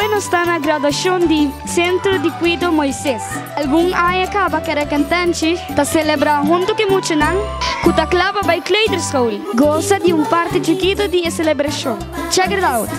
Awe nos ta na graduashon di Sentro di Kuido Moises. Algun aña kaba Kerekentenchi ta selebrá huntu ku e muchanan ku ta kla pa bai kleuterschool. Gosa di un parti chikitu di e selebrashon. Check it out!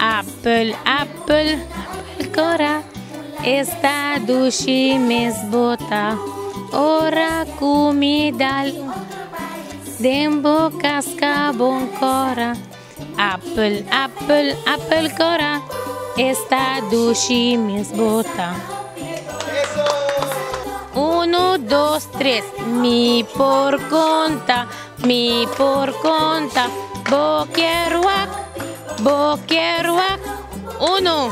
Apel, apel, apel cora, esta dushi mes bota. Ora cu mi dal den bo casca bon cora. Apel, apel, apel cora, esta dushi mes bota. Uno, dos, tres, mi por conta, mi por conta, bo kier wak, bo kier wak. Uno.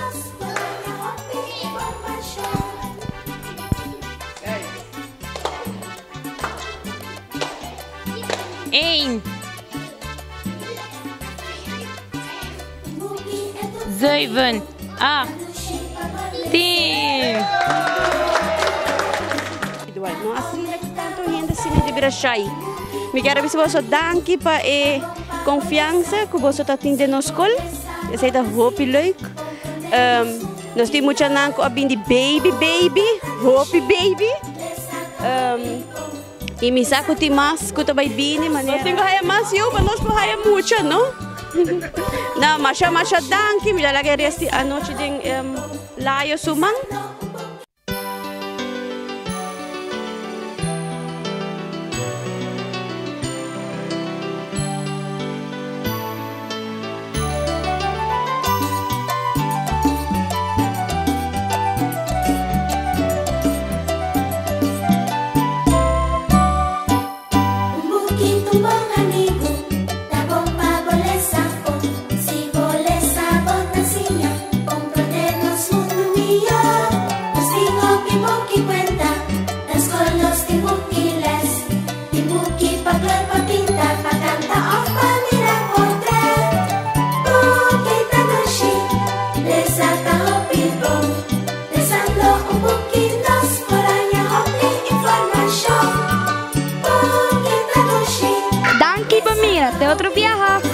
Eén. Zeven, acht, tien. No asina ku tantu hende asina di bira shai. Mi kier a bisa boso danki pa e konfiansa ku boso ta tin den nos skol. Esei ta hopi leuk. Nos tin muchanan ku a bin di baby baby, hopi baby. I mi sa ku tin mas ku ta bai bini manera. Nos tin ku haya mas yu pa nos por haya mucha no. No, masha masha danki. Mi ta laga e rest di anochi den Layo su man. Danki pa mira, te otro biaha!